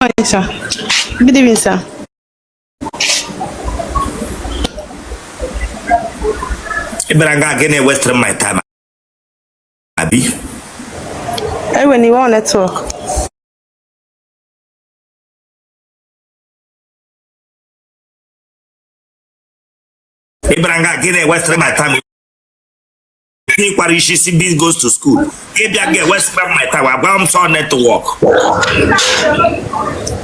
morning, sir. Good evening, sir. Ị bịara nga gịnị wasting my time abi? Ewena iwe, network. Ị bịara nga gịnị wasting my time? Ị kwara isi si biz goes to school. Ị bịa ga wasting my time, agwa m sọ network.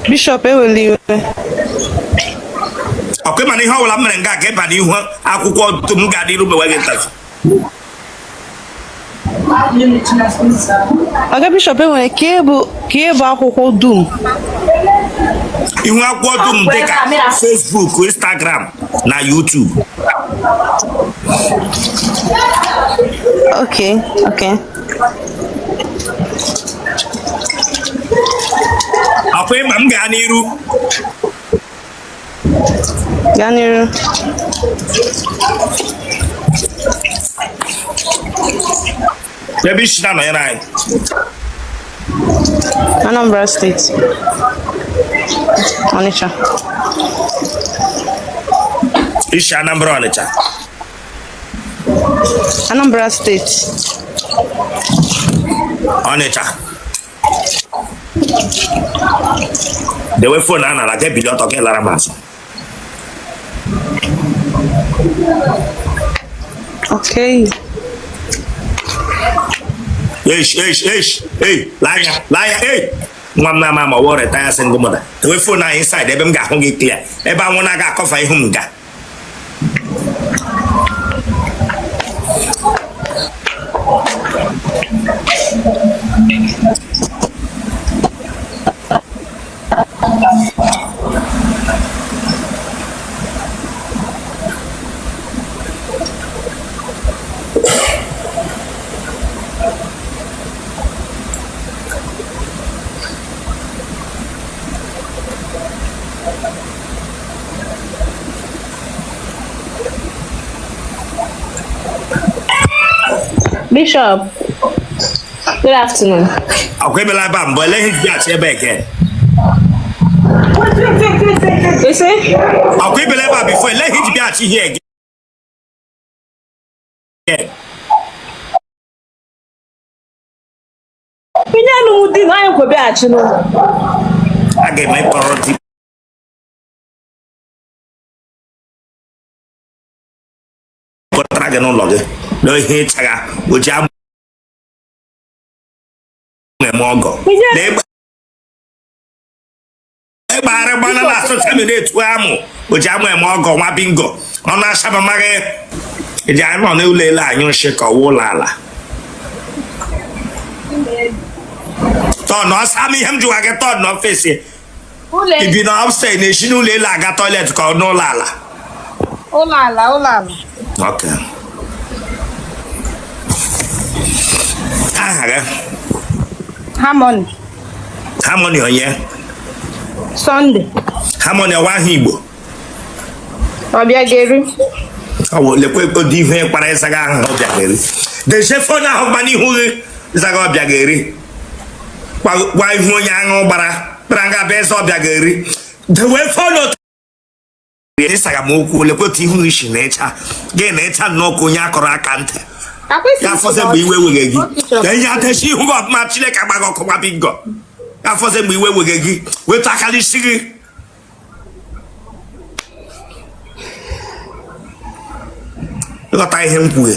Bishop, ewela iwe. Ọkwa ịma na ihe ọbụla m mere nga ka ịba n'ihu akwụkwọ m ga-adị iru mewe gị ntazi. Oga Bishop, enwere ka bụ ka bụ akwụkwọ dum. Ihu akwụkwọ dum dịka Facebook, Instagram na YouTube. Okay. Ọkwa ịma m gaa n'iru. Gaa n'iru. Ebe isi na-anọnyere anyị? Anambra State. Onitsha. Isi Anambra, Ọnịcha? Anambra State. Ọnịcha. Dewe phone a nara ka ebili ọtọ ka ị lara m azụ. Okay. Eish, eish, eish, ei, lee anya, lee anya, ei, nwa m na-ama ma ọ retire single mother. Dewe phone ahụ inside ebe m ga-ahụ gị clear, ebe anwụ na-aga akọfa ihu m ga. Bishop, good afternoon. Ọkwa emela ebe a mbụ, ele ihe ji achị ebe again? You see? Ọkwa ibela ebe a before, ele ihe ji bịa achị here again? Onye anụ di na anyị kwebeghachi n'ụlọ. A ga-eme kpọrọ di kpọtara gị n'ụlọ gị na ihe ịchagha o ji amụ eme ọgọ na ịgbagharị gbana na social media etu amụ o ji amụ eme ọgọ. Nwa bingo, ọnụ asabamaghị eji anọ n'ụlọ elu anyụ nshị ka ọwa ụlọ ala. Turn ọsọ ama ihe m jụwa gị, turn n'office. Ibi na upstairs, na-esi n'ụlọ elu aga toilet ka ọ n'ụlọ ala? Ụlọ ala, ụlọ ala. Ok, aha gị? Harmony. Harmony onye? Sunday. Harmony, ọwa aha Igbo? Ọbịageri. Ọ wụ lekwa ụdị ihe kpara ịzaga aha Ọbịageri. Dezie phone ahụ gba n'ihu gị, ịzaga Ọbịageri gwa ihu onye aṅụ gbara kpara nga bịa ịza Ọbịageri. Dewe phone otu ịsaga m okwu. Lekwa otu ihu gị si na-echa gị na-echa nnọọ ka onye akọrọ aka ntị. Ya fọsị mgbe iwe wege gị ka ihe atechi ihu gị ọfụma. Chineke agbaghị ọkụ gba bingo. Ya fọsị mgbe iwe wege gị, wetu aka n'isi gị. Ịghọta ihe m kwughị?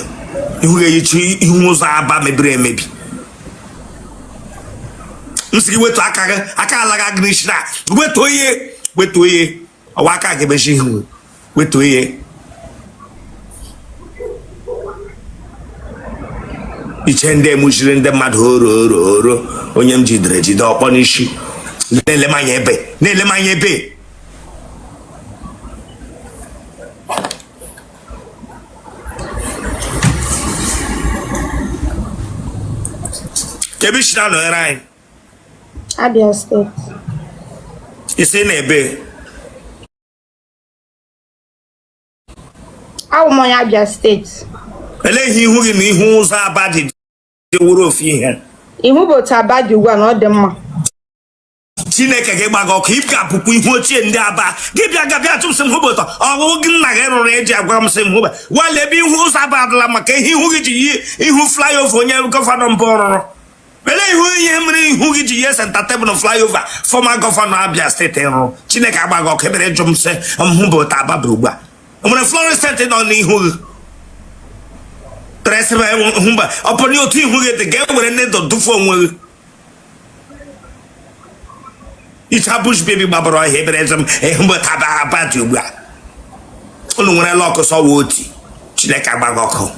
Ihu ga-eyichi ihu ụzọ Aba mebiri emebi. M sị gị wetu aka gị, aka alaga gị n'isi na wetuo ihe, wetuo ihe, ọwa aka ga-emechi ihu, wetuo ihe. Iche ndị emuchiri ndị mmadụ oro oro oro, onye m jidere jide ọkpọ n'isi na-ele m anya ebe, na-ele m anya ebe. Ebe isi na-anọnyere anyị? Abia State. Isi na ebe? Awụ m onye Abia State. Elee ihe ihu gị na ihu ụzọ Aba ji dị wụrụ ofu ihe? Ihu bụ otu Aba dị ugbu a na ọ dị mma. Chineke gị gbaga ọkụ. Ị ga-abụkwa ihu ochie ndị Aba gị bịa ga bịa tụpụsị m hụbụtọ ọwụwụ gị nna gị rụrụ eji agwa m sị m hụba wale ebe ihu ụzọ Aba adịla maka ihe ihu gị ji yi ihu flyover onye gọvanọ mbụ rụrụ ele ihu ihe mere ihu gị ji yie center table flyover former gọvanọ Abia steeti rụrụ. Chineke agbaghị ọkụ ebere jụ m sị m hụbụtọ Aba bụ ugbu a nwere fluorescent nọ n'ihu gị mba ọ pụrụ otu ihu gị dị ga-ewere needle dufu onwe gị icha bush baby gbabara ọhịa ebere eze m ịhụbụta Aba dị ugbu a unu nwere luck sọwa oti. Chineke agbaghị ọkụ.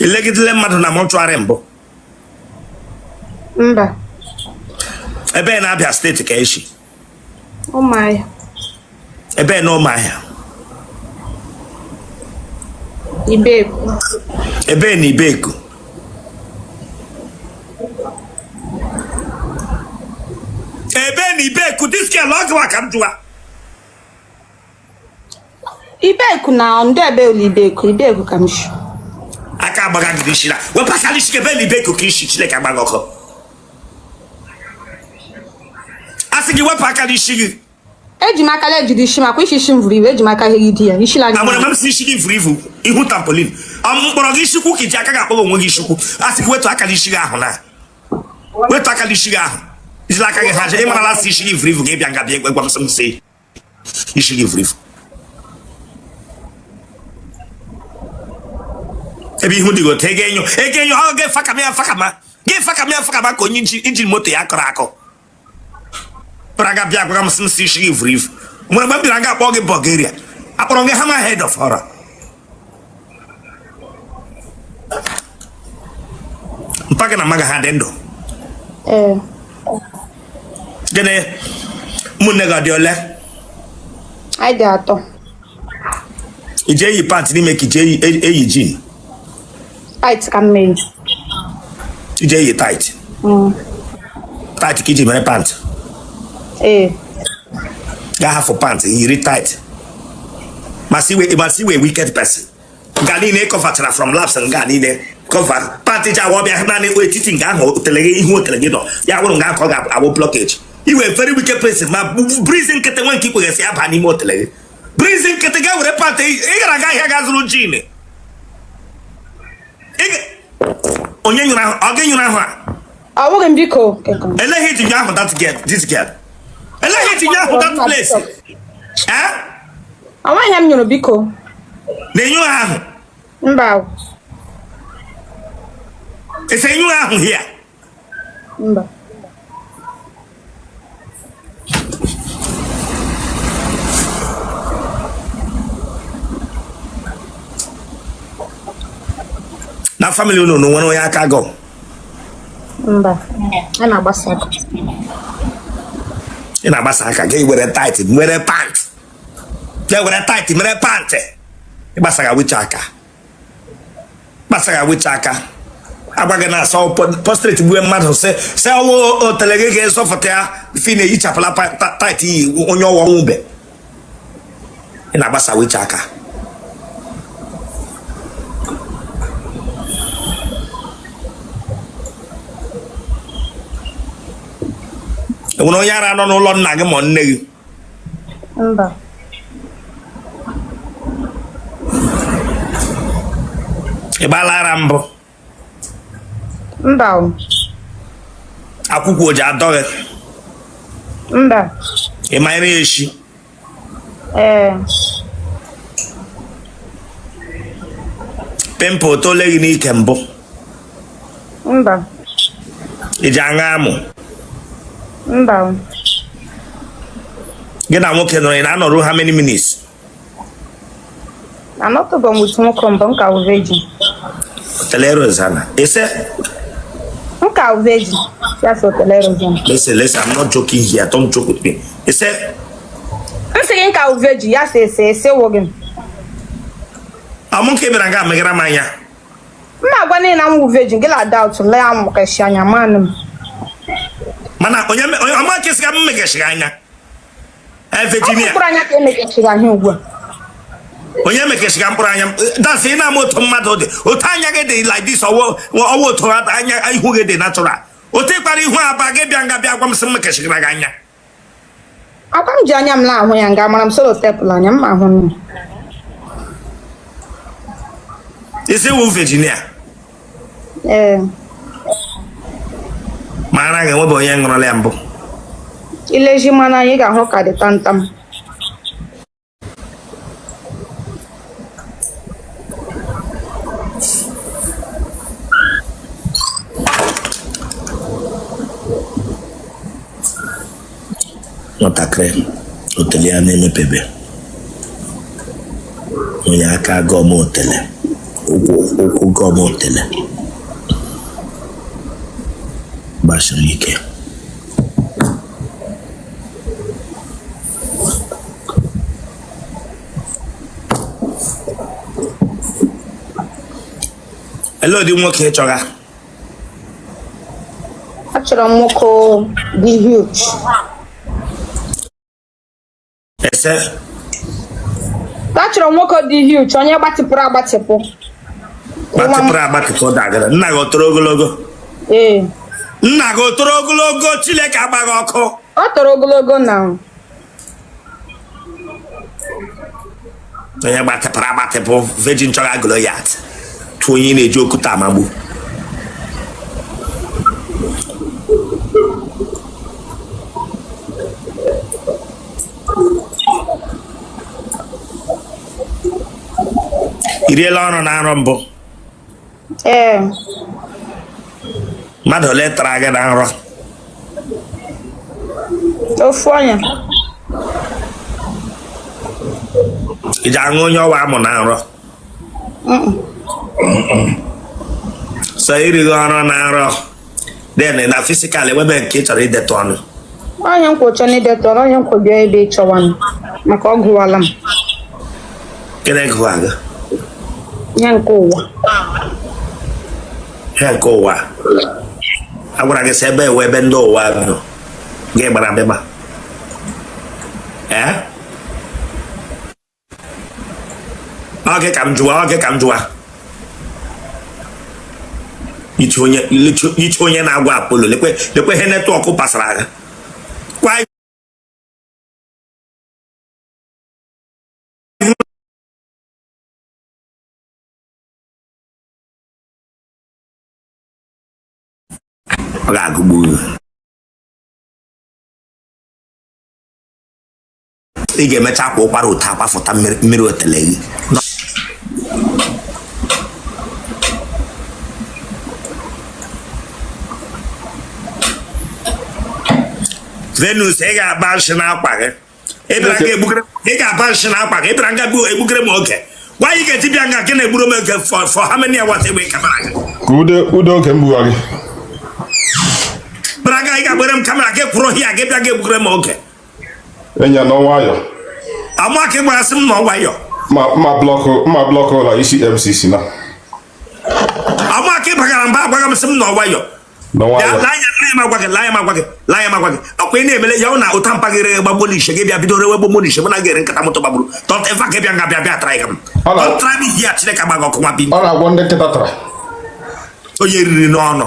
I legidele mmadụ na mọchụarị mbụ? Mba. Ebe na Abia steeti ka eshi? Ụmụahịa. Ebe na Ụmụahịa? Ibeku. Ebe na Ibeku? Ebe na Ibeku? This girl, ọ gịwa ka m jụwa. Ibeku na ndị ebe ụlọ Ibeku, Ibeku ka m shi. Aka agbaga gị n'isi na wepụ aka n'isi gị. Ebe na Ibeku ka isi? Chineke agbaga ọkụ. A sị gị wepụ aka n'isi gị. Eji m aka ejide isi m akwa isi isi m vuru ibu, eji m aka hegide ya isi la. Amara m si isi gị vuru ibu ihu tarpaulin mkpọrọ gị isikwu ka iji aka gị akpọrọ onwe gị isikwu. A sị gị wetu aka n'isi gị ahụ na wetu aka n'isi gị ahụ ijila aka gị ha ị marala sị isi gị vuru ibu gị bịa nga bịa gwa m sị m sị isi gị vuru ibu ebe ihu dị gị otu ego enyo ego enyo ọ gị fakama ya fakama gị fakama ya fakama ka onye injin moto ya kọrọ akọ bịara bịa gwara m sị m sị isi gị vuru ivu nwere mgbe m bịara nga akpọ gị Bulgaria akpọrọ gị hammer head of horror mpa gị na mma gị ha dị ndụ? Ee. Gịnị ụmụnne gị ọ dị ole? Anyị dị atọ. Ije eyi pant n'ime ka ije eyi jean? Tight ka m eyi. Ije eyi tight? Tight ka iji mere pant? Ee. Gaa hafụ pant yiri tight masị iwe wicked person nga niile kọvachara from laps nga niile cover pant ji awa ọbịa naanị etiti nga ahụ otele gị ihu otele gị nọ ya wụrụ nga ka ọ ga-awụ blockage iwe very wicked person ma breeze nkịtị nwe nke ikweghesị aba n'ime otele gị breeze nkịtị ga were pant ị gara aga ahịa ga zụrụ jean onye nyụrụ ahụ ọ gị nyụrụ ahụ a? Ọ bụghị m biko. Eleghị iji nyụ ahụ that girl, this girl eleghị iji nyụ ahụ that place eh? Ọ nweghị m nyụrụ biko. Na-enyu ahụ? Mba. Ese enyu ahụ here? Mba. Na family unu nwere onye aka gọ? Mba. A na-agbasa aka. Ị na-agbasa aka gị were tight mere pant gị were tight mere pant ịgbasaga wicha aka gbasaga wicha aka agwa gị na-asa prostrate gbue mmadụ sị sị ọwụ otele gị ga-ezọfụta ya fi na-eyichapụla tight iyi onye ọwọ nwube ị na-agbasa wicha aka. Enwere onye ara nọ n'ụlọ nna gị ma nne gị? Mba. Ị gbaala ara mbụ? Mba. Akwụkwọ o ji adọ gị? Mba. Ị ma nri eshi? Ee. Pimple tole gị n'ike mbụ? Mba. Ị ji aṅụ amụ? Mba. Gị na nwoke nọrọ ị na-anọrụ how many minutes? Anọtụgo m with nwoke mbụ, m ka wụ virgin. Otele Rosanna. Ese? M ka wụ virgin. Ya sị otele Rosanna. Listen, listen, I'm not joking here. Don't joke with me. Ese? M sị gị m ka wụ virgin, ya sị ese ese wụ gị. Amụ nke bịara nga megara m anya. M na-agwa niile na m wụ virgin, gị la doubt lee amụ kashi anya manụ m. Mana onye ọma kesịga m megachiri anya. Virginia. Mkpụrụ anya ka emegachiri anya ugbu a. Onye mekesịga mkpụrụ anya dasị ị na-ama otu mmadụ dị otu anya gị dị like this ọwụ ọwụ otu anya ihu gị dị natural otu ịkpara ihu aba gị bịa nga bịa gwa m sị m mekesịgara gị anya. Akwa m ji anya m na-ahụ ya nga mara m solo tepụl anya m ma ahụ nne. Isi wu Virginia. Ee. Ma ara ga-enwebe onye ṅụrụla ya mbụ. Ilezi mmanụ anya ị ga-ahụ ka dị tamtam. Nwatakịrị otele ya na-emepebe onye aka gọm otele ụkwụ gọm otele gbasiri ike. Ele ụdị nwoke ị chọga? Achọrọ m nwoke dị huge. Ese? Achọrọ m nwoke dị huge, onye gbatịpụrụ agbatịpụ. Gbatịpụrụ agbatịpụ dagara. Nna gị o toro ogologo? Ee. Nna gị o toro ogologo? Chineke agbaghị ọkụ. Ọ toro ogologo na. Onye gbatịpụrụ agbatịpụ virgin chọga Goliath tụ onye na-eji okwute amagbu. I riela ọrụ na nrọ mbụ? Ee. Mmadụ ole tara gị na nrọ? Ofu onye. Ị ji aṅụ onye ọwa amụ na nrọ? So irighị ọrụ na nrọ then na physical enwebe nke ị chọrọ idetụ ọnụ? Onye nkwụcha na idetụ ọnụ, onye nkwụ bịa ebe ịchọwa m maka ọ gụwala m. Gịnị gụwa gị? Ihe nke ụwa. Ihe nke ụwa. A gwara gị sị ebe ewe ebe ndị ụwa nọ gị gbara mbịba. Ee? Ọ gị ka m jụwa, ọ gị ka m jụwa. Iche onye na-agwa Apollo lekwe lekwe ihe network pasara aga. Kwa ọ ga-agụgbu gị. Ị ga-emecha akwa ụkwara ụtọ akwafụta mmiri otele gị. Venus, ị ga-agba nshị n'akwa gị. Ị ga-aba nshị n'akwa gị. Ị bịara nga egbukere m oge. Gwa anyị ga-eji bịa nga gị na-egburu m oge for how many hours egbe camera gị? Ka ude oge m gbuwa gị. Bịara nga ị ga-agbere m camera gị kwụrụ hịa gị bịa gị egbukere m oge. Enya nọ nwayọ. Ama ka ị gwara sị m nọ nwayọ. Ma block ụlọ isi MCC na. Ama ka ị bagara mba agwaghị m sị m nọ nwayọ. Lanya m agwa gị ọkwa ị na-emele ya na ụta mpaghara gbagburu ishe gị bịa bido rewe gbagburu ishe mụ na ga-ere nkata moto gbagburu. Don't ever gị bịa nga bịa bịa try m. Don't try me here. Chineke agbaghị ọkụ nwa bi. Ọ na-agwọ ndị nkịta tara. Onye riri n'ọnụ.